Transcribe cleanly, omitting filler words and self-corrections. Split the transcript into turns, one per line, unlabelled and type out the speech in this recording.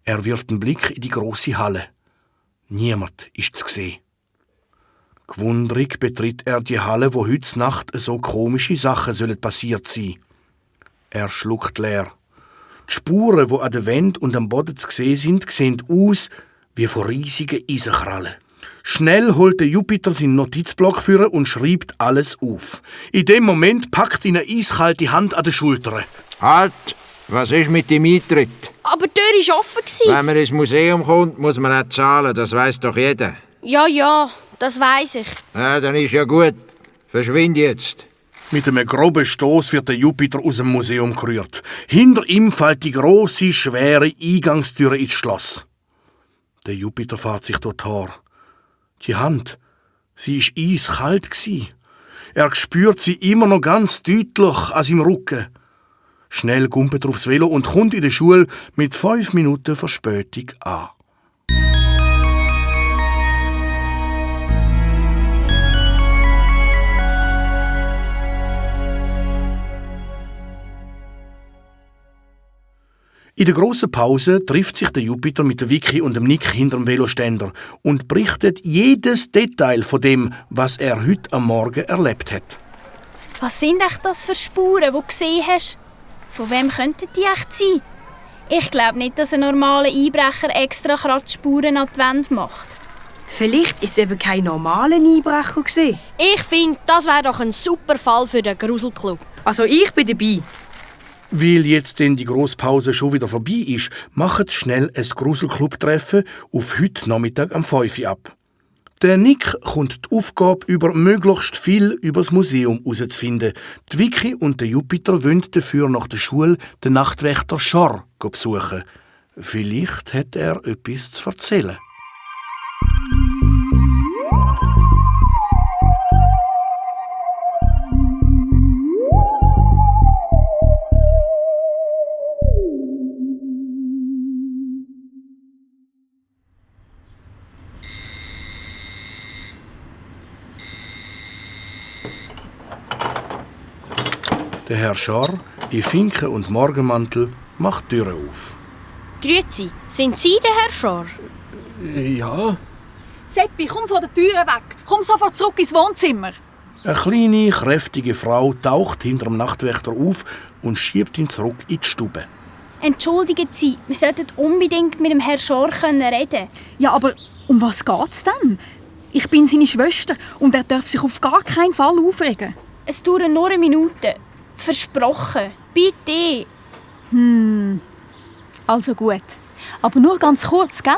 Er wirft einen Blick in die grosse Halle. Niemand ist zu sehen. Gewundrig betritt er die Halle, wo heute Nacht so komische Sachen passiert sein. Er schluckt leer. Die Spuren, die an der Wand und am Boden zu sehen sind, sehen aus wie von riesigen Eisenkrallen. Schnell holt der Jupiter seinen Notizblock vor und schreibt alles auf. In dem Moment packt ihn eine eiskalte Hand an den Schultern.
Halt! Was ist mit dem Eintritt?
Aber die Tür war offen.
Wenn man ins Museum kommt, muss man auch zahlen, das weiss doch jeder.
Ja, das weiss ich.
Ja, dann ist ja gut. Verschwind jetzt.
Mit einem groben Stoß wird der Jupiter aus dem Museum gerührt. Hinter ihm fällt die grosse, schwere Eingangstür ins Schloss. Der Jupiter fährt sich durch die Haare. Die Hand, sie war eiskalt. Er spürt sie immer noch ganz deutlich an seinem Rücken. Schnell gumpelt er aufs Velo und kommt in der Schule mit 5 Minuten Verspätung an. In der grossen Pause trifft sich der Jupiter mit der Vicky und dem Nick hinter dem Veloständer und berichtet jedes Detail von dem, was er heute am Morgen erlebt hat.
Was sind echt das für Spuren, die du gesehen hast? Von wem könnten die echt sein? Ich glaube nicht, dass ein normaler Einbrecher extra Kratzspuren an die Wand macht.
Vielleicht war es eben kein normaler Einbrecher.
Ich finde, das wäre doch ein super Fall für den Gruselclub.
Also ich bin dabei.
Weil jetzt denn die Grosspause schon wieder vorbei ist, macht schnell ein Gruselclub-Treffen auf heute Nachmittag am 5 Uhr ab. Der Nick kommt die Aufgabe über, möglichst viel über das Museum herauszufinden. Die Vicky und der Jupiter wollen dafür nach der Schule den Nachtwächter Schor besuchen. Vielleicht hat er etwas zu erzählen. Der Herr Schor, in Finken und Morgenmantel, macht die Türe auf.
Grüezi, sind Sie der Herr Schor?
Ja.
Seppi, komm von der Tür weg. Komm sofort zurück ins Wohnzimmer.
Eine kleine, kräftige Frau taucht hinter dem Nachtwächter auf und schiebt ihn zurück in die Stube.
Entschuldigen Sie, wir sollten unbedingt mit dem Herrn Schor reden.
Ja, aber um was geht's denn? Ich bin seine Schwester und er darf sich auf gar keinen Fall aufregen.
Es dauert nur eine Minute. Versprochen. Bitte.
Also gut. Aber nur ganz kurz, gell?